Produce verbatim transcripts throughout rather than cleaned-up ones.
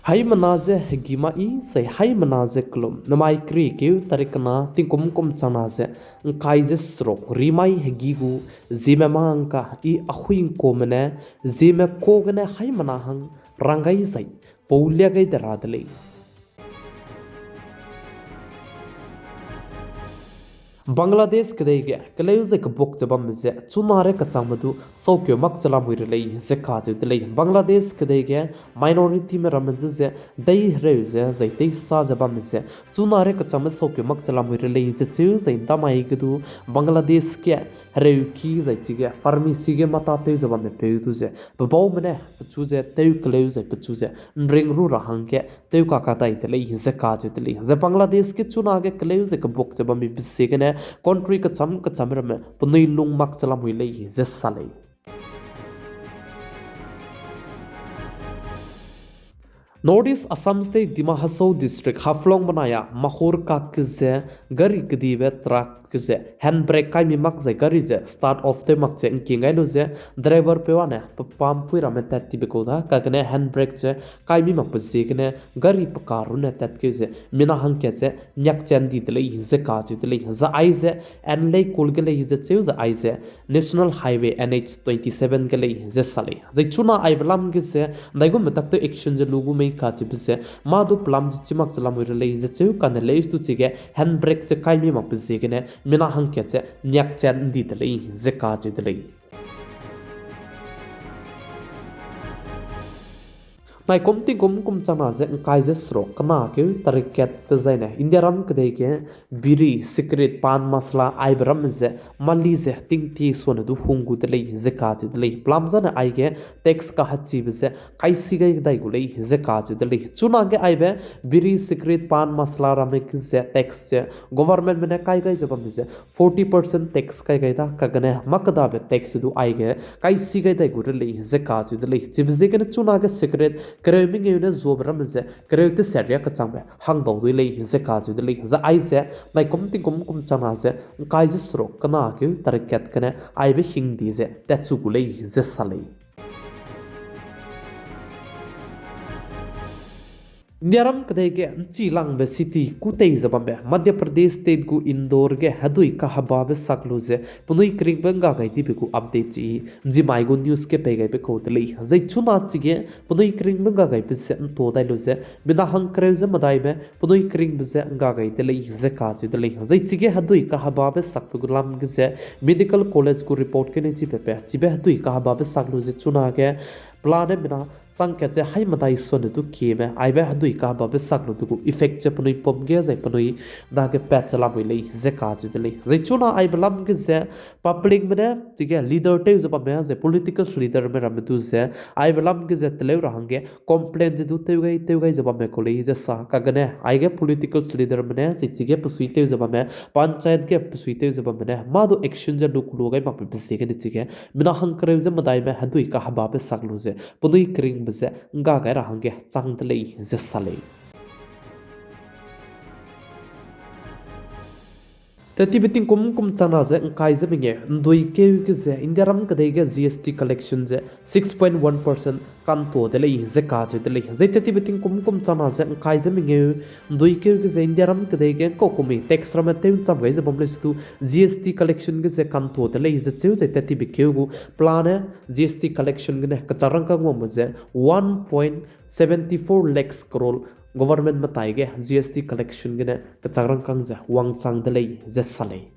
Haimena ze hegî ma i, zai haimena ze kelum. Namai keriekeu tarik kena tingkum kum changna ze ngkai ze seruk rimai hegî gu Zeme mangka i ahui ngkume ne, Zeme ka gene haimena hang rang gai zai pau lia gai de ra de lei. Bangladesh kedei ge keleu zai kebuak ze bamme ze chuna re kechangme du saukeu mak ze lamui re lei ze kacheu de lei. Bangladesh kedei ge minority me ramme zu ze dei hereu ze zai teisa ze bamme ze chuna re kechangme saukeu mak ze lamui re lei ze cheu zai ndamai ge du Bangladesh ge hereuki zai chige pharmacy ge mata tew ze bamme peu du ze pebaume ne pechu ze tew keleu zai pechu ze nring ru ra hangge tew kakadai de lei ze kacheu de lei. Zai Bangladesh ge chuna ge keleu ze kebuak ze bamme be ziegene country kecham kecham ramme penui lung mak ze lamui lei ze sa lei. North East Assam State Dima Hasao District Haflong benai a Mahur kak ge ze gari kedibe truck ge ze handbrake kai mi mak zai gari ze start off tew mak ze ngking gai lu ze driver peu âne pepam pui ramme tat tibe kau da kagene handbrake ze kai mi makbe ziegene gari peka runne tatkeu ze mina hangkat ze niakchat ndi de lei ze kacheu de lei. Zai aize N L A kul ge lei ze cheu zai aize National Highway N H twenty seven ge lei ze sa lei. Zai chuna aibe lam ge ze ndaigum metak tew action ze lu gu mei kacheube ze mâ du pelam ze chi mak ze lamui re lei ze cheu kane lei stu chige handbrake ze kai mi makbe ziegene mina hangkat ze niakchat ndi de lei ze kacheu de lei. Naikum tingkum kum changna ze ngkai ze seruk kena keu tarik kat dezaine Indiaram kedei ge biri, cigarette, pan masala aibe ramme ze mali ze tingtie suane du hung gu de lei ze kacheu de lei. Pelam zane aige tax kahachibe ze kaisi gai dai gu lei ze kacheu de lei. Chunage aibe biri, cigarette, pan masala ramme ge ze tax ze governmentme ne kai gai ze bamme ze forty percent tax kai gai da kagene mâ kedabe tax du aige kaisi gai dai gu re lei ze kacheu de lei. Chibe ziegene chunage cigarette kereu mengeu ne zuabe ramme ze kereu teset riak kechangbe hangdau dui lei ze kacheu de lei. Zai aize naikum tingkum kum changna ze ngkai ze seruk kena keu tarik kat gene aibe hingdi ze tatchu gu lei ze sa lei. Indiaram kedei ge nchi langbe city kû tei ze bambe Madhya Pradesh state gu Indore ge hedui kahebabe sak lu ze penui keringbe ngga gai dibe gu update chi nzimai gu news ge pei gaibe kau de lei. Zai chuna chige penui keringbe ngga gaibe ze nta dai lu ze mina hangkereu ze medaime penui keringbe ze ngga gai de lei ze kacheu de lei. Zai chige hedui kahebabe sakbe gu lam ge ze medical college gu report gene chi pepe chibe hedui kahebabe sak lu ze chunage pelane mina chang kat ze hai medai suane du kieme aibe hedui kahebabe sak lu du gu effect ze penui pum ge zai penui dage pat ze lamui lei ze kacheu de lei. Zai chuna aibe lam ge ze publicme ne chige leader tew ze bamme zai political leaderme ramme du ze aibe lam ge ze teleu ra hangge complain ze du tew gai tew gai ze bamme kau lei ze sa kagene aige political leaderme ne zai chige pesui tew ze bamme panchayat ge pesui tew ze bamme ne mâ du action ze lu kulu gai makbe ziegene chige mina hangkereu ze medaime hedui kahebabe sak lu ze penui keringbe ze ngga gai ra hangge chang de lei ze sa lei. Tetibe tingkum kum changna ze ngkai ze mengeu ndui keu ge ze Indiaram kedei ge G S T collection ze six point one percent kantua de lei ze kacheu de lei. Zai tetibe tingkum kum changna ze ngkai ze mengeu ndui keu ge ze Indiaram kedei ge nkau kumi tax ramme tew ncham gai ze bam lei situ G S T collection ge ze kantua de lei ze cheu zai tetibe keu gu pelane G S T collection gene kechak rangkâng wangbe ze one point seventy four lakhs crore government metai ge G S T collection gene kechak rangkâng ze wangchang de lei ze sa lei.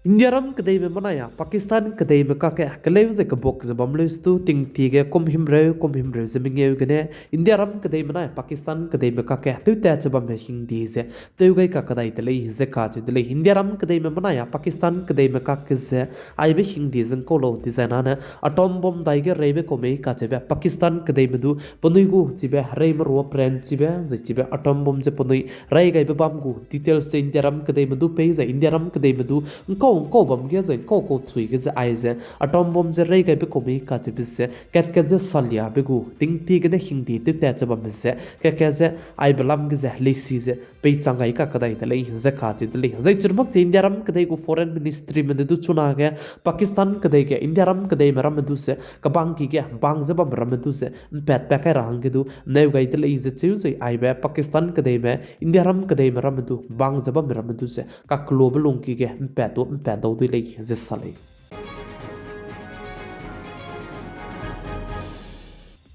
Indiaram kedeime benai a Pakistan kedeime kakge keleu ze kebuk ze bam leu situ tingtie ge kum himreu kum himreu ze mengeu gene Indiaram kedeime benai Pakistan kedeime kakge tewtat ze bamme hingdi ze tew gai kakadai de lei ze kacheu de lei. Indiaram kedeime benai a Pakistan kedeime kakge ze aibe hingdi ze nkau lau dizai nane atom bomb dai ge reibe kau mei kacheube Pakistan kedeime du penui gu chibe hereime rua pran chibe zai chibe atom bomb ze penui rai gaibe bam gu details ze Indiaram kedeime du pei zai Indiaram kedeime du nkau kau bam ge zai kau kau chui ge ze aize atom bomb ze reigaibe kau mei kacheube ze kat kat ze saliabe gu tingtie gene hingdie tewtat ze bambe ze kat kat ze aibe lam ge ze leisi ze peichang gai kakadai de lei ze kacheu de lei. Zai chirmak che Indiaram kedei gu foreign ministryme ne du chunage Pakistan kedei ge Indiaram kedeime ramme du ze kebangki ge bang ze bamme ramme du ze mpatpat kai ra hangge du neu gai de lei ze cheu zai aibe Pakistan kedeime Indiaram kedeime ramme du bang ze bamme ramme du ze kaklobe lungki ge mpat du mpat dau dui lei ze sa lei.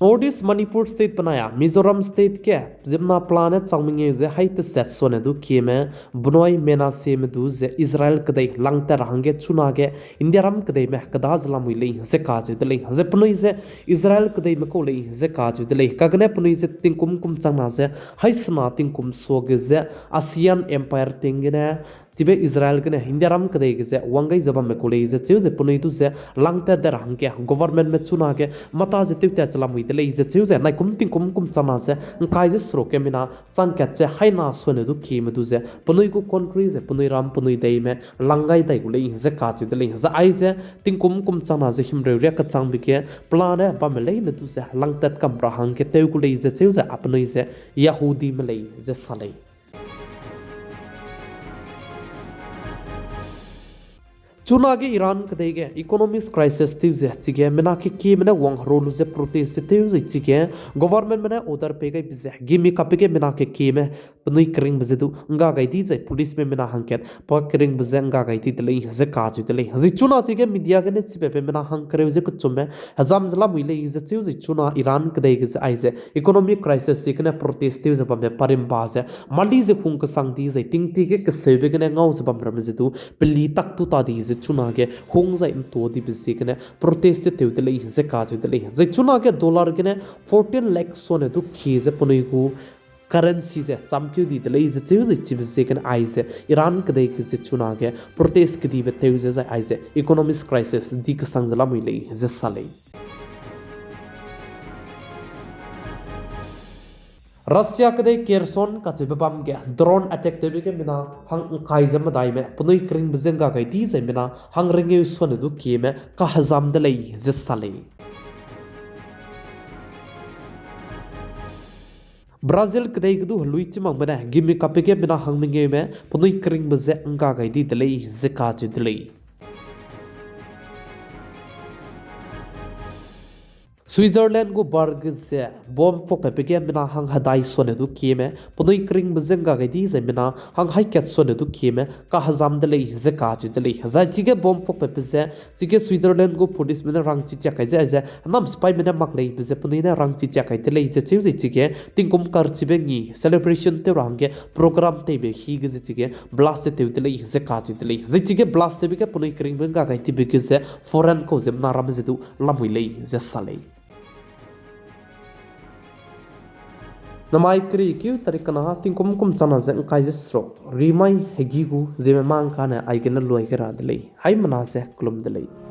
North East Manipur State benai a Mizoram State ge ziemmena pela ne chang mengeu ze hai tesat suane du kieme benai menaseme du ze Israel kedei langtat ra hangge chunage Indiaram kedeime keda ze lamui lei ze kacheu de lei. Zai penui ze Israel kedeime kau lei ze kacheu de lei. Kagene penui ze tingkum kum changna ze haisena tingkum suage ze ASEAN empire ting gene chibe Israel gene Indiaram kedei ge ze wang gai ze bamme kau lei ze cheu ze penui du ze langtat de ra hangge governmentme chunage mata ze tewtat che lamui de lei ze cheu ze naikum tingkum kum changna ze ngkai ze seruk ge mina chang kat ze haina suane du kieme du ze penui gu country ze penui ram penui deime lang gai dai gu lei ze kacheu de lei. Zai aize tingkum kum changna ze himreu riak kechangbe ge pela ne bamme leine du ze langtat kam ra hangge tew gu lei ze cheu ze a penui ze Yahudime lei ze sa lei. Chunage Iran kedei ge economic crisis tew ze chige mina kekieme ne wang herua lu ze protest ze tew zai chige governmentme ne order pei gaibe ze gimi kape ge mina kekieme penui keringbe ze du ngga gai di zai policeme mina hangkat pa keringbe ze ngga gai di de lei ze kacheu de lei. Zai chuna chige media gene chipabe mina hang kereu ze kechumme hezam ze lamui lei ze cheu zai chuna Iran kedei ge ze aize economic crisis ziegene protest tew ze bambe parimba ze mali ze hung kesang di zai tingtie ge keseube gene ngau ze bam ramme ze du peli tak tu ta di ze chunage hung zai ntua dibe ziegene protest ze tew de lei ze kacheu de lei. Zai chunage dollar gene fourteen lakh suane du kie ze penui gu currency ze chamkeu di de lei ze cheu zai chibe ziegene aize Iran kedei ge ze chunage protest kedibe tew ze zai aize economic crisis di kesang ze lamui lei ze sa lei. Russia kedei Kherson kacheube bam ge drone attack tewbe ge mina hang ngkai ze medaime penui keringbe ze ngga gai di zai mina hang rengeu suane du kieme kahezam de lei ze sa lei. Brazil kedei ge du helui chimangbe ne gimi kape ge mina hang mengeume penui keringbe ze ngga gai di de lei ze kacheu de lei. Switzerland gu bar ge ze bomb puakpatbe ge mina hang hedai suane du kieme penui keringbe ze ngga gai di zai mina hang haikat suane du kieme kahezam de lei ze kacheu de lei. Zai chige bomb puakpatbe ze chige Switzerland gu policeme ne rangchi chiak kai ze aize henam sipaime ne mak leibe ze penui ne rangchi chiak kai de lei ze cheu zai chige tingkum karchibe ngi celebration tew ra hangge program teibe hi ge ze chige blast ze tew de lei ze kacheu de lei. Zai chige blast tewbe ge penui keringbe ngga gai dibe ge ze foreign kau ziemmena ramme ze du lamui lei ze sa lei. Namai keriekeu tarik kena tingkum kum changna ze ngkai ze seruk rimai hegi gu ziemme mangkane aigene luai ge ra de lei. Haimena ze kelum de lei.